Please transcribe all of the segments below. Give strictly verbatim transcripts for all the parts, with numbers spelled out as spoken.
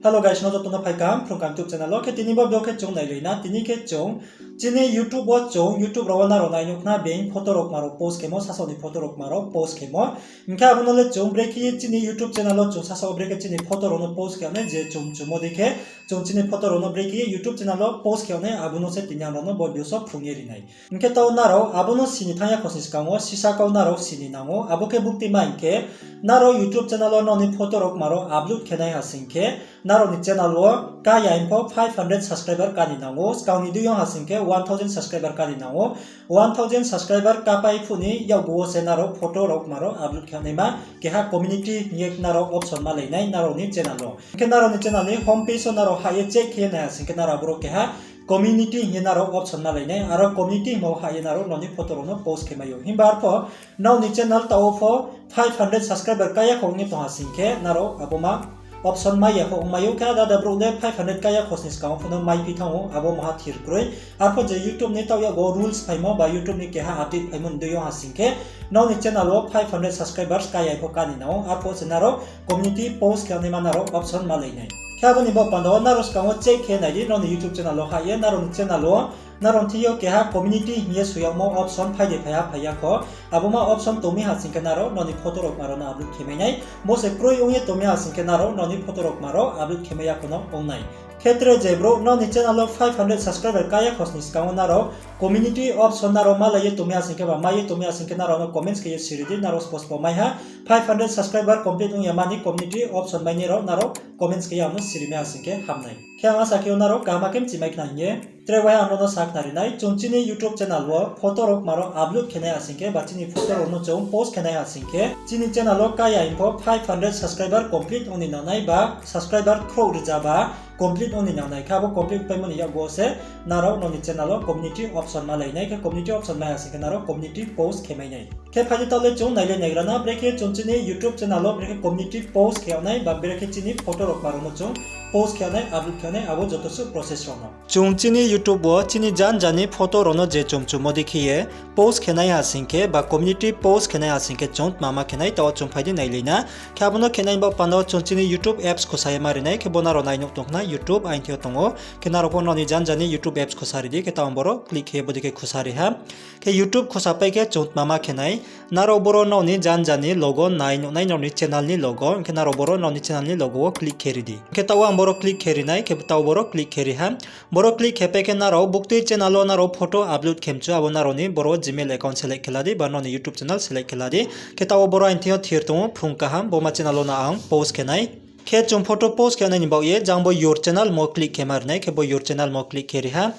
Hello guys, no joto no phai kaham Phrung Kaham YouTube channel wo. Khe tini bo video khe chung nailai na, tini khe chung chini YouTube wo chung YouTube rao wo nrao nai nuh khna being photo rao kma rao post khemo, sasaoh ni photo rao kma rao post khemo. Hing khe abo no le chung brekhe ye chini YouTube channel wo chung sasaoh brekhe chini photo rao no post khe nai, je chung chumo dei khe chung chini photo rao no brekhe ye YouTube channel wo post khe nai, abo no se tini ang rao no bo video so phrung ye ri nai. Hing khe taoh nrao abo no sini thanng ya khosni skang wo sisa kau nrao sini nang ou. Abo khe bukti ma hing khe, nrao YouTube channel wo nrao ni photo rao kma rao upload khe nai ha sing khe, nrao ni channel wo ka ya hing pho five hundred subscriber ká ni nang ou. Skang ni dui yong ha sing khe one thousand subscriber ká ni nang ou. One thousand subscriber kápai phuh ni yakgu wo se nrao photo rao kma rao upload khe naima keha community hing ye nrao option malai nai nrao ni channel wo. Hing khe nrao ni channel ni home page wo nrao hah ye check khe nai ha sing khe nrao aboro keha community hing ye nrao option malai nai. Aro community hingmo hah ye nrao nrao ni photo rao no post khe mai ou. Himba arpho nrao ni channel taoh wo pho five hundred subscriber ká ya kho ong ye tong ha sing khe nrao abo ma option mai ya kho ong mai ou. Khe ada ada brouh le five hundred ká ya khosni skang wo pho no maiphi thanng ou, abo maha thir kroi. Arpho je YouTube ni taoh yakgu wo rules phaimo ba YouTube ni keha update phaimo ni dui yong ha sing khe, nrao ni channel wo five hundred subscribers ká ya pho ká ni nang ou, arpho se nrao community post khe naima nrao option malai nai. Khe abo ni baoh panda wo nrao skang wo check khe nai di, nrao ni YouTube channel wo hah ye nrao ni channel wo nrao ni thing yo keha community hing ye soi yagmo option phai de phai ha phai ya kho. Abo ma option tong mi ha sing khe nrao nrao ni photo rao kma rao no upload khe mai nai. Bo se kroi ong ye tong mi ha sing khe nrao nrao ni photo rao kma rao upload khe mai ya kho no ong nai. Khe tre je brouh nrao ni channel wo five hundred subscriber ká ya khosni skang wo nrao community option nrao malai ye tong mi ha sing khe ba mai ye tong mi ha sing khe nrao no comments khe ye siri di, nrao spo spo mai ha. Five hundred subscriber complete ong ya mani community option mai ni rao nrao comments khe ye ang no siri mai ha sing khe ham nai. Khe ang asa khe ou nrao kaham khe mchi mai khna hing ye. Tre waiha ang no no sakhnari nai, chung chini YouTube channel wo photo rao kma rao upload khe nai ha sing khe ba chini photo rao no chung post khe nai ha sing khe, chini channel wo ka ya hing pho five hundred subscriber complete ong ni nang nai ba subscriber khrouh rza ba complete ong ni nang nai. Khe abo complete paimo ni yakgu wo se nrao nrao ni channel wo community option malai nai. Khe community option mai ha sing khe nrao community post khe mai nai. Khe phai di taoh le chung nailai naigra na, brekhe chung chini YouTube channel wo brekhe community post khe yag nai ba brekhe chini photo rao kma rao no chung post khe yag nai, upload khe yag nai, abo joto suh process rao no. Chung chini YouTube wo chini janja ni photo rao no je chung chumo dei khe ye post khe nai ha sing khe ba community post khe nai ha sing khe chung tma ma khe nai, taoh wo chung phai di nailai na. Khe abo no khe nai ni baoh panda wo chung chini YouTube apps khusa ye ma ri nai. Khe bo nrao nai nuh tong khna YouTube aini thing yo tong ou. Khe nrao pho nrao ni janja ni YouTube apps khusa ri di, khe taoh ang boro click khe ye bodei khe khusa ri ha. Khe YouTube khusa pai khe chung tma ma khe nai, nrao boro nrao ni janja ni logo nai nuh nai, nrao ni channel ni logo, hing khe nrao boro nrao ni channel ni logo wo click khe ri di. Hing khe taoh wo ang boro click khe ri nai, khe taoh boro click khe ri ha. Boro click khe pai khe nrao buktui channel wo nrao photo upload khe mchu, abo nrao ni boro Gmail account select khe la di ba nrao ni YouTube channel select khe la di. Khe taoh wo boro aini thing yo thir tong ou, phrung kaham, bo ma channel wo no ang post khe nai. Khe chung photo post khe nai ni baoh ye jang bo your channel mo click khe ma ri nai, khe bo your channel mo click khe ri ha.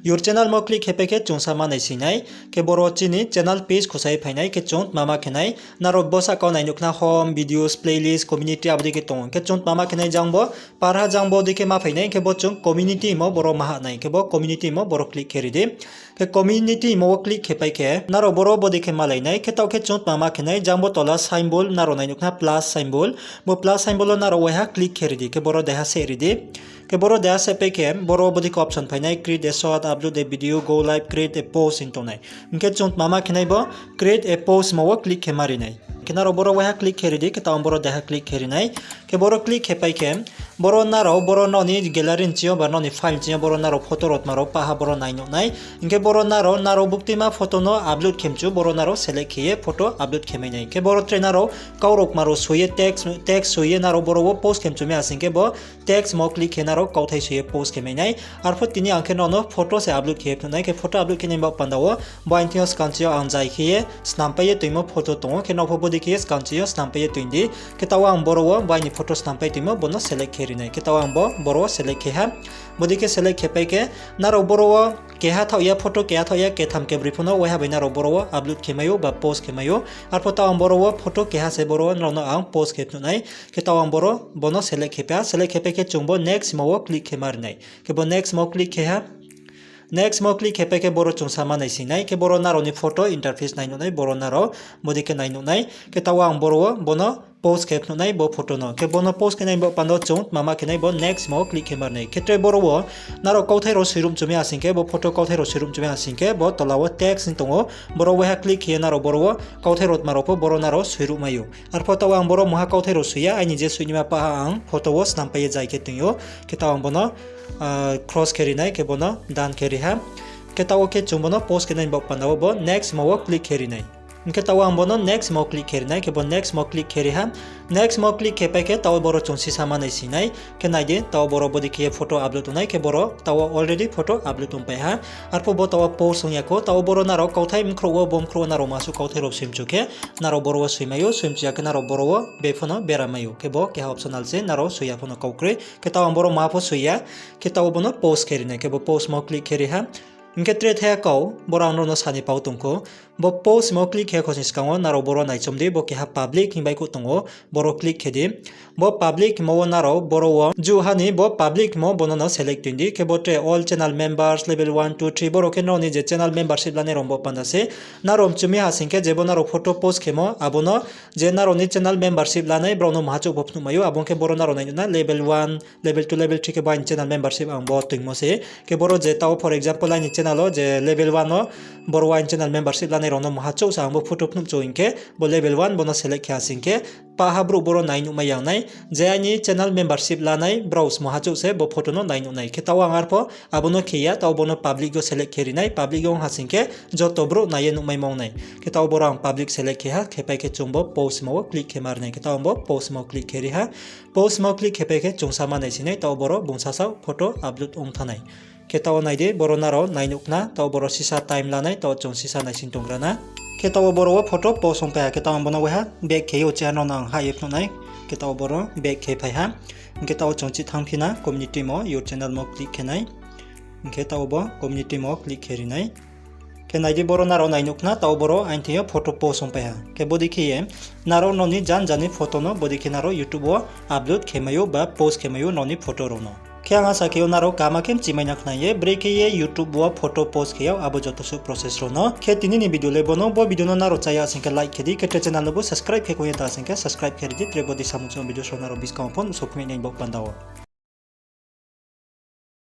Your channel mo click khe pai khe chung sa ma naising nai, khe boro chini channel page khusa ye phai nai, khe chung tma ma khe nai, nrao bo sahka wo nai nuh khna home, videos, playlist, community abo dei khe tong ou. Khe chung tma ma khe nai jang bo, par ha jang bo dei khe ma phai nai, khe bo chung community hingmo boro ma hah nai, khe bo community hingmo boro click khe ri di. Khe community hingmo wo click khe pai khe, nrao boro bodei khe malai nai, khe taoh khe chung tma ma khe nai, jang bo tola symbol nrao nai nuh khna plus symbol, bo plus symbol wo nrao waiha click khe ri di, khe boro daiha seh ri di. Khe boro daiha seh pai khe, boro bodei khe option phai nai, create a short, upload a video, go live, create a post hing tong nai. Hing khe chung tma ma khe nai bo, create a post hingmo wo click khe ma ri nai. Khe nrao boro waiha click khe ri di, khe taoh ang boro daiha click khe ri nai. Khe boro click khe pai khe, boro nrao, boro nrao ni gallery ni ching yo ba nrao ni file ching yo boro nrao photo rao tma rao pah ha boro nai nuh nai. Hing khe boro nrao, nrao buktuima photo no upload khe mchu, boro nrao select khe ye photo upload khe mai nai. Khe boro tre nrao kau rao kma rao soi ye text, text soi ye nrao boro wo post khe mchu mi ha sing khe bo text mo click khe nrao kauthai soi ye post khe mai nai. Arphuh tini ang khe nrao no photo se upload khe ye phnuh nai, khe photo upload khe nai ni baoh panda wo, bo aini thing yo skang ching yo ang zai khe ye snampai ye toimo photo tong ou, khe nrao pho bodei khe ye skang ching yo snampai ye toing di. Khe taoh ang boro wo bo aini photo snampai toimo, bo no select khe ri nai. Khe taoh ang bo boro wo select khe ha. Bodei khe select khe pai khe, nrao boro wo keha thaoh ya, photo keha thaoh ya, ketham kebroi pho no waiha bai nrao boro wo upload khe mai ou ba post khe mai ou. Arphuh taoh ang boro wo photo keha se boro wo nrao no ang post khe phnuh nai. Khe taoh ang boro bo no select khe pai ha. Select khe pai khe chung bo next hingmo wo click khe ma ri nai. Khe bo next hingmo click khe ha. Next hingmo click khe pai khe boro chung sa ma naising nai. Khe boro nrao ni photo interface nai nuh nai, boro nrao bodei khe nai nuh nai. Khe taoh ang boro wo bo no post khe phnuh nai bo photo no. Khe bo no post khe nai bo panda wo chung tma ma khe nai, bo next himo wo click khe mar nai. Khe tre boro wo nrao kauthai rao soiruh mchu mi ha sing khe, bo photo kauthai rao soiruh mchu mi ha sing khe, bo tola wo text hing tong ou, boro waiha click khe ye nrao boro wo kauthai rao tma rao pho boro nrao soiruh mai ou. Arpho taoh ang boro mungha kauthai rao soi ya, aini je soinaima pah ha ang photo wo snampai ye zai khe toing ou. Khe taoh ang bo no cross khe ri nai, khe bo no done khe ri ha. Khe taoh wo khe chung bo no post khe nai bo panda wo bo next himo wo click khe ri nai. Hing khe taoh wo ang bo no next himo wo click khe ri nai, khe bo next himo wo click khe ri ha. Next himo wo click khe pai khe taoh wo boro chung sisa ma naising nai. Khe nai di, taoh wo boro bodei khe ye photo upload ong nai, khe boro taoh wo already photo upload ongpai ha. Arpho bo taoh wo post ong ya khou, taoh wo boro nrao kauthai mkhrouh wo, bo mkhrouh wo nrao masuh kauthai rao soi mchu khe, nrao boro wo soi mai ou, soi mchu ya khe nrao boro wo be pho no bera mai ou. Khe bo keha optional se, nrao soi ya pho no kau kroi. Khe taoh ang boro mungha pho soi ya, khe taoh wo bo no post khe ri nai, khe bo post himo wo click khe ri ha. Hing khe tre thaiha kau, boro ang nrao no sa ni pau tong khou. Bo post himo wo click khe khosni skang wo nrao boro naichom di, bo keha public hing baihkhouh tong ou, boro click khe di. Bo public himo wo nrao boro wo juh ha ni bo public himo bo no no select toing di, khe bo tre all channel members, level one, two, three, boro khe nrao ni je channel membership lanai rao bo panda se. Nrao mchu mi ha sing khe je bo nrao photo post khemo, abo no je nrao ni channel membership lanai brao no mungha chouh pho phnuh mai ou, abo ong khe boro nrao nai nuh nai level one, level two, level three khe bo aini channel membership ang bo toingmo se. Khe boro je taoh wo for example aini channel wo je level one wo boro wo aini channel membership lanai rao no mungha chouh se ang bo photo phnuh mchu hing khe bo level one bo no select khe ha sing khe pah ha brouh boro nai nuh mai ya ong nai. Je aini channel membership lanai brao se mungha chouh se bo photo no nai nuh nai. Khe taoh wo ang arpho abo no khe ya, taoh wo bo no public wo select khe ri nai, public wo ong ha sing khe joto brouh nai ye nuh maimo ong nai. Khe taoh wo boro ang public select khe ha, khe pai khe chung bo post himo wo click khe mar nai, khe taoh ang bo post himo wo click khe ri ha. Post himo wo click khe pai khe chung sa ma naising nai, taoh wo boro bung sasaoh photo upload ong thanng nai. Khe taoh wo nai di, boro nrao nai nuh khna, taoh wo boro sisa time lanai, taoh wo chung sisa naising tonggra na. Khe taoh wo boro wo photo post ong pai ha, khe taoh ang bo no waiha back khe ye uchih ha no no ang hah ye phnuh nai. Khe taoh wo boro back khe phai ha. Hing khe taoh wo chung chih thanngphi na community mo, your channel mo click khe nai. Hing khe taoh wo bo community mo click khe ri nai. Khe nai di, boro nrao nai nuh khna, taoh wo boro aini thing yo photo post ong pai ha. Khe bodei khe ye nrao nrao ni jan jan ni photo no bodei khe nrao YouTube wo upload khe mai ou ba post khe mai ou nrao ni photo rao no. Khe ang asa khe ou nrao kaham khe mchi mai na khna ye brekhe ye YouTube wo photo post khe yag abo joto suh process rao no. Khe tini ni video le bo no, bo video no nrao chá ya sing khe like khe di, khe tre channel no bo subscribe khe kong ye ta sing khe subscribe khe ri di, tre bodei samung chong video rao nrao buskang wo pho nuhsao phai nai bo panda wo.